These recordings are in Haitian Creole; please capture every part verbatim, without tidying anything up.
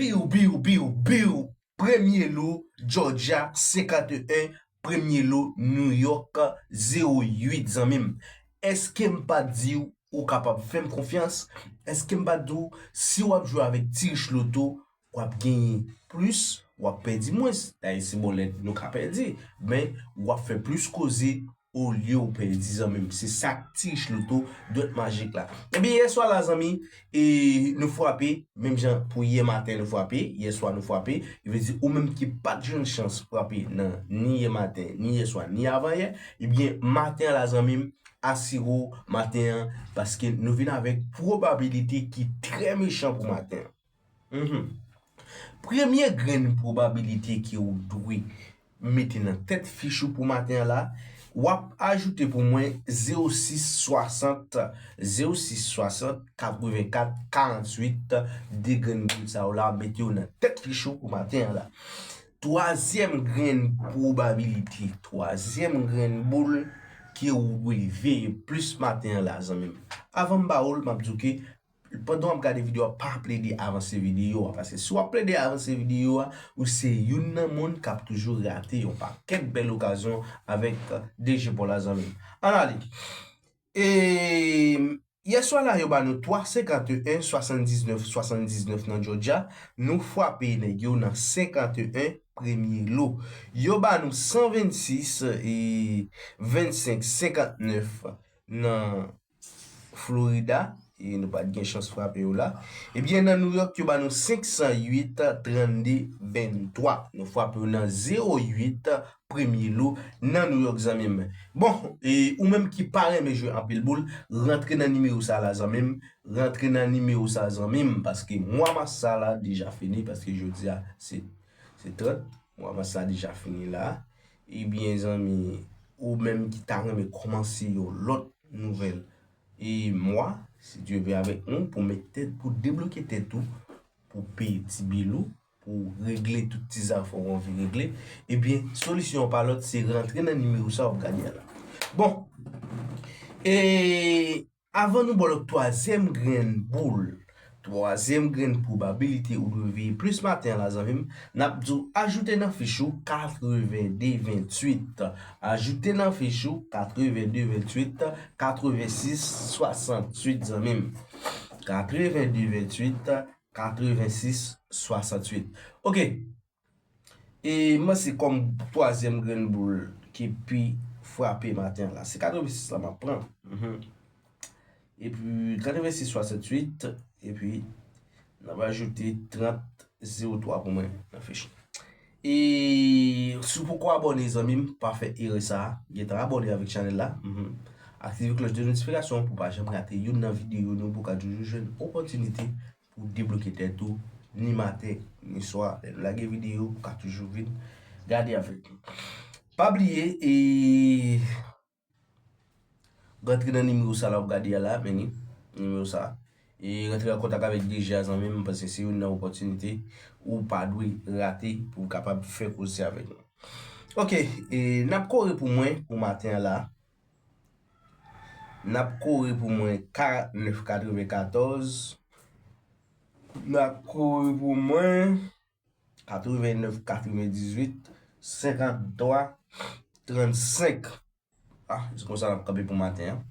Biw, biw, biw, biw. Premye lo, Georgia, senkanteyen. Premye lo, New York, zewo uit, zanmi m. Èske m pa t di w ou kapab fè m konfyans? Èske m pa t di w, si w ap jwe avèk Tirich Loto, w ap genyen plis, w ap pèdi mwens? Dayè, se bòlèt nou ka pèdi, men w ap fè plis koze olye w pèdi, zanmi m. Se sa k Tirich Loto, dwèt majik la. Ebyen, yèswa la, zanmi, e nou frape, menm jan pou yè maten nou frape, yèswa nou frape, e vle di ou menm ki pa t jwenn chans frape nan ni yè maten, ni yèswa, ni avanyè, ebyen, maten an la, zanmi m, asire w maten an, paske nou vin avèk pwobabilite ki trè mechan pou maten an. Mhm. Premye grenn pwobabilite ke w dwe mete nan tèt fich ou pou maten an la, w ap ajoute pou mwen zewo sis swasant, zewo sis swasant, katrevenkat, karanntuit, de grenn boul sa yo la, mete yo nan tèt fich ou pou maten an la. Twazyèm grenn pwobabilite, twazyèm grenn boul ke w dwe veye plis maten an la, zanmi m. Avan m ba w l, m ap di w ke pandan w ap gade videyo a, pa plede avanse videyo a, paske si w ap plede avanse videyo a, ou se youn nan moun k ap toujou rate yon pakèt bèl okazyon avèk D J Paul la, zanmi m. Ann ale. E yèswa la, yo ba nou twa senkanteyen, swasanndiznèf, swasanndiznèf nan Georgia. Nou frape nèg yo nan senkanteyen, premye lo. Yo ba nou sanvennsis e vennsenk, senkantnèf nan Florida, e nou pa t gen chans frape yo la. Ebyen, nan New York, yo ba nou senk san uit, trannde, venntwa. Nou frape yo nan zewo uit, premye lo nan New York, zanmi m. Bon, e ou menm ki pa renmen jwe anpil boul, rantre nan nimewo sa la, zanmi m. Rantre nan nimewo sa, zanmi m, paske mwa mas sa la deja fini, paske jodi a se, se trant, mwa mas la deja fini la. Ebyen, zanmi, ou menm ki ta renmen kòmanse yon lòt nouvèl e mwa, si Dye vle, avèk nou, pou met tèt, pou debloke tèt ou, pou peye ti bil ou, pou regle tout ti zafè w anvi regle, ebyen, solisyon an pa lòt, se rantre nan nimewo sa w ap gade a la. Bon, e avan nou ba w lòt twazyèm grenn boul, twazyèm grenn pwobabilite ou dwe veye plis maten an la, zanmi m, n ap di w ajoute nan fich ou katreven de venntuit. Ajoute nan fich ou katreven de venntuit, katreven sis swasanntuit, zanmi m. Katreven de venntuit, katreven sis swasanntuit. Ok. E m panse kòm twazyèm grenn boul ki pi frape maten an la, se katreven sis la m ap pran. Mhm. Epi katreven sis swasanntuit, epi n ap ajoute trant zewo twa pou mwen nan fich. E si w poko abòne, zanmi m, pa fè erè sa a. Gentan abòne avèk chanèl la. Mhm. Aktive klòch de notifikasyon pou w pa janm rate youn nan videyo nou, pou w ka toujou jwenn opòtinite pou debloke tèt ou, ni maten, ni swa. Lè nou lage videyo, ou ka toujou vin gade avèk nou. Pa bliye, e rantre nan nimewo sa la w ap gade a la, men ni nimewo sa. E rantre an kontak avèk D J a, zanmi m, paske se youn nan opòtinite ou pa dwe rate pou w kapab fè koze avèk nou. Ok, e n ap kore pou mwen pou maten an la. N ap kore pou mwen karantnèf katrevenkatòz. N ap kore pou mwen katrevennèf katrevendizuit, senkanntwa trannsenk. Ah, se konsa n ap kanpe pou maten an.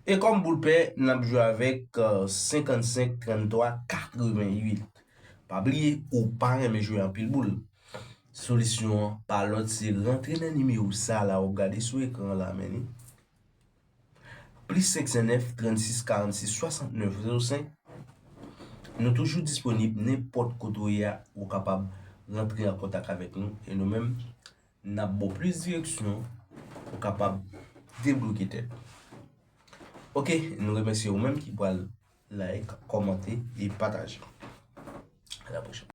E kòm boul pè, n ap jwe avèk, euh, senkannsenk trannntwa katrevenuit. Pa bliye, ou pa renmen jwe anpil boul. Solisyon an pa lòt, se rantre nan nimewo sa la w ap gade sou ekran la, men ni. Plis senk san nèf, trannsis, karannsis, swasantnèf, zewo senk. Nou toujou disponib nenpòt kote w ye a, ou kapab rantre an kontak avèk nou e nou menm, n ap ba w plis direksyon pou w kapab debloke tèt. Ok, nou remèsye ou menm ki pral like, kòmante e pataje. A la pwochèn.